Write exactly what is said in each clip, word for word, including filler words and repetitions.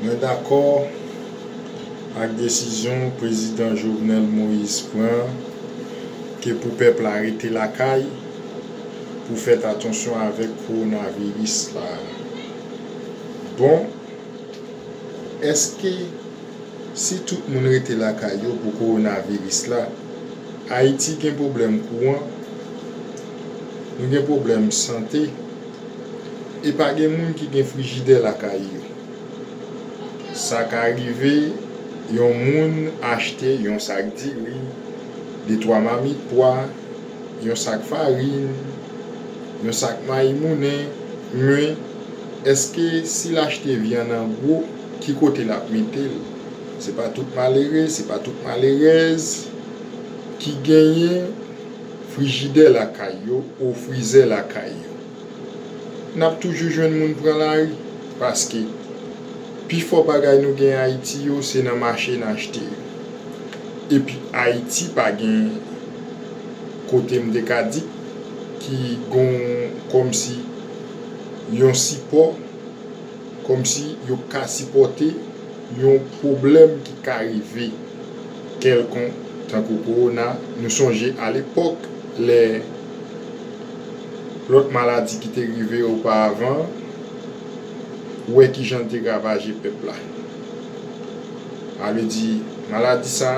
Mwen dakò ak desizyon Prezidan Jovenel Moïse pran ke pou pèp la rete lakay pou fèt atansyon avèk kowonaviris la. Bon, èske si tout moun rete lakay yo pou kowonaviris la, Ayiti gen pwoblèm kouran, nou gen pwoblèm sante, e pa gen moun ki gen frijidè lakay yo. Sa ka rive yon moun achte yon sak diri, de twa mamit pwa, yon sak farin, yon sak mayi moulen, men èske si l achte vyann an gwo, ki kote l ap mete l? Se pa tout malere, se pa tout malerèz ki genyen frijidè lakay yo ou frizè lakay yo. N ap toujou jwenn moun pran lari, paske pifò bagay nou gen Ayiti yo, se nan mache n achte yo. Epi Ayiti pa gen, kote m te ka di, ki gon kòmsi yon sipò, kòmsi yo ka sipòte yon pwoblèm ki ka rive kèlkonk, tankou kowona. Nou sonje alepòk, lè lòt maladi ki te rive oparavan, wè kijan l te ravaje pèp la. Sa vle di, maladi sa,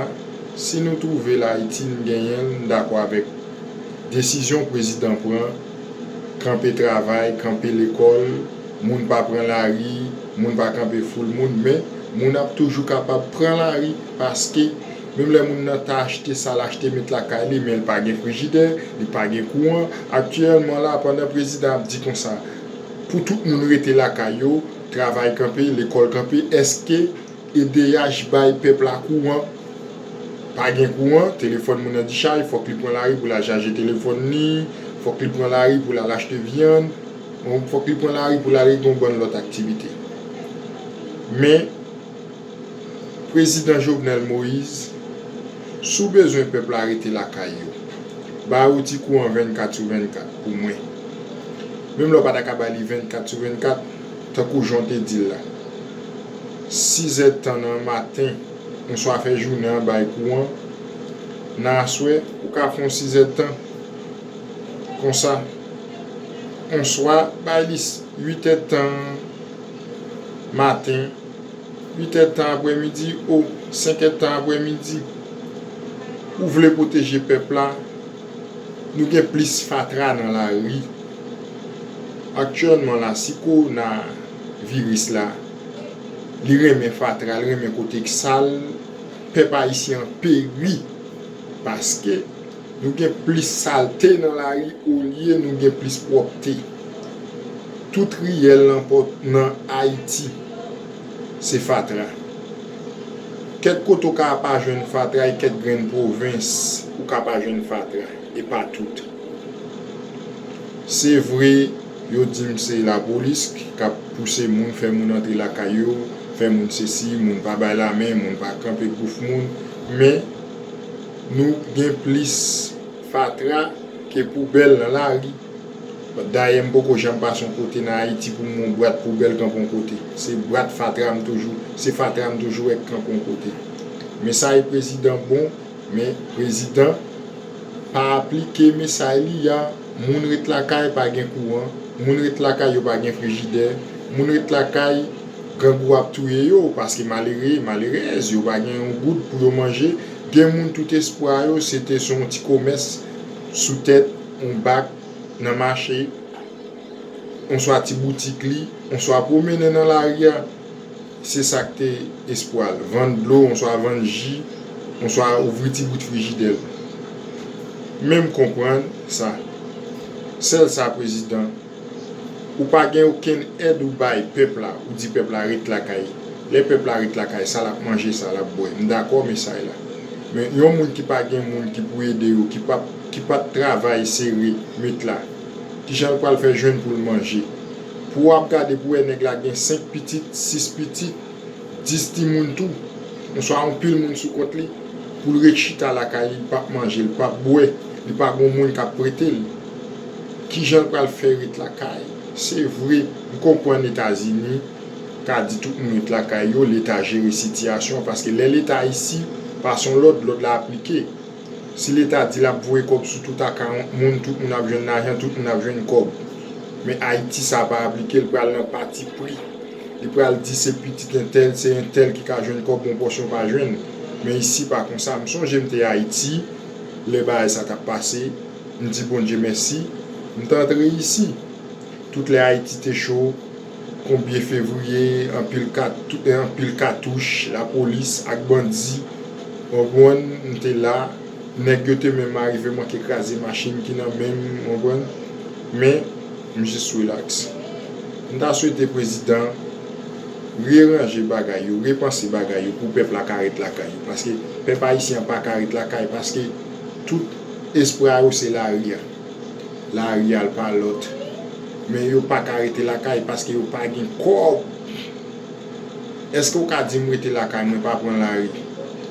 si nou twouve l Ayiti, n genyen l, m dakò avèk desizyon prezidan pran, kanpe travay, kanpe lekòl, moun pa pran lari, moun pa kanpe foul moun, men moun ap toujou kapab pran lari, paske menm lè moun nan ta achte sa l achte met lakay li, men l pa gen frijidè, li pa gen kouran. Aktyèlman la, pandan prezidan ap di konsa, pou tout moun rete lakay yo, travay kanpe, lekòl kanpe, èske E D H bay pèp la kouran? Pa gen kouran, telefòn moun nan dichaj, fòk li pran lari pou l al chaje telefòn li, fòk li pran lari pou l al achte vyann, fòk li pran lari pou l al regle yon bann lòt aktivite. Men, prezidan Jovenel Moïse, si w bezwen pèp la rete lakay yo, ba yo ti kouran vennkat sou vennkat pou mwen. Menm lè w pa ta ka ba li vennkat sou vennkat, tankou jan w te di l la. Sizèdtan nan maten, oswa fè jounen an bay kouran, nan aswè, ou ka fè yon sizèdtan konsa. Oswa bay li s-, uitèdtan maten, uitèdtan aprèmidi, o senkèdtan aprèmidi. Ou vle pwoteje pèp la, nou gen plis fatra nan lari. Aktyèlman la, si kowonaviris la, li renmen fatra, li renmen kote k sal, pèp ayisyen an peri. Paske nou gen plis salte nan lari olye nou gen plis pwòpte. Tout riyèl nan pò-, nan Ayiti, se fatra. Kèk kote w ka pa jwenn fatra, e kèk grenn pwovens ou ka pa jwenn fatra, e pa tout. Se vre, yo di m se lapolis k ap pouse moun, fè moun antre lakay yo, fè moun sesi, moun pa bay lamen, moun pa kanpe gouv moun, men nou gen plis fatra ke poubèl nan lari. Dayè, m poko janm pase yon kote nan Ayiti pou m wè yon bwat poubèl kanpe yon kote. Se bwat fatra m toujou, se fatra m toujou wè k kanpe yon kote. Mesaj prezidan bon, men prezidan pa aplike mesaj li a. Moun ret lakay, pa gen kouran. Moun ret lakay, yo pa gen frijidè. Moun ret lakay, grangou ap touye yo, paske malere, malerèz, yo pa gen yon goud pou yo manje. Gen moun tout espwa yo, se te sou yon ti komès sou tèt yon bak nan mache, oswa ti boutik li, oswa pwomennen nan lari a. Se sa k te espwa l. Vann dlo, oswa vann ji, oswa ouvri ti bout frijidè l. Men m konprann sa. Sèl sa, prezidan, ou pa gen okenn èd ou bay pèp la, ou di pèp la ret lakay. Lè pèp la ret lakay, sa l ap manje, sa l ap bwè. M dakò mesaj la. Men yon moun ki pa gen moun ki pou ede yo, ki pa, ki pa t travay sere, met la, kijan l pral fè jwenn pou l manje? Pou w ap gade pou w wè nèg la gen senk pitit, sis pitit, dis timoun tou, oswa yon pil moun sou kont li, pou l ret chita lakay li, li p ap manje, li p ap bwè, li pa gon moun k ap prete l. Kijan l pral fè ret lakay? Se vre, m konprann Etazini, Ka di tout moun ret lakay yo, Leta jere sitiyasyon an, paske lè Leta isi pase yon lòd, lòd la aplike. Si Leta di l ap voye kòb sou tout akawont moun, tout moun ap jwenn lajan, tout moun ap jwenn kòb. Men Ayiti sa pa aplike, l pral nan pati pri. Li pral di se pitit entèl, se entèl ki ka jwenn kòb, yon pòsyon pa jwenn. Men isi pa konsa. M sonje m te Ayiti, lè bagay sa t ap pase, m di Bondye mèsi, m t antre isi. Tout lè Ayiti te cho, konbyen fevriye, anpil kat-, tout, anpil katouch, lapolis ak bandi, w konprann, m te la, nèg yo te menm arive manke kraze machin ki nan men m, w konprann, men m jis relax. M ta swete prezidan reranje bagay yo, repanse bagay yo pou pèp la ka ret lakay yo, paske pèp ayisyen an pa ka ret lakay, paske tout espwa yo se lari a. Lari a l pa lòt. Men yo pa ka rete lakay paske yo pa gen kòb. Èske w ka di m rete lakay mwen pa pran lari?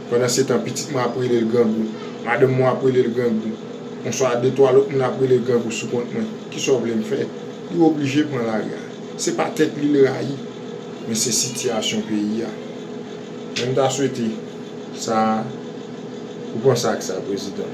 Pandansetan pitit mwen ap rele l grangou, madanm mwen ap rele l grangou, oswa de twa lòt moun ap rele l grangou sou kont mwen. Kisa w vle m fè? Li oblije pran lari a. Se pa tèt li l rayi, men se sitiyasyon peyi a. Men m ta swete sa, ou panse ak sa, prezidan?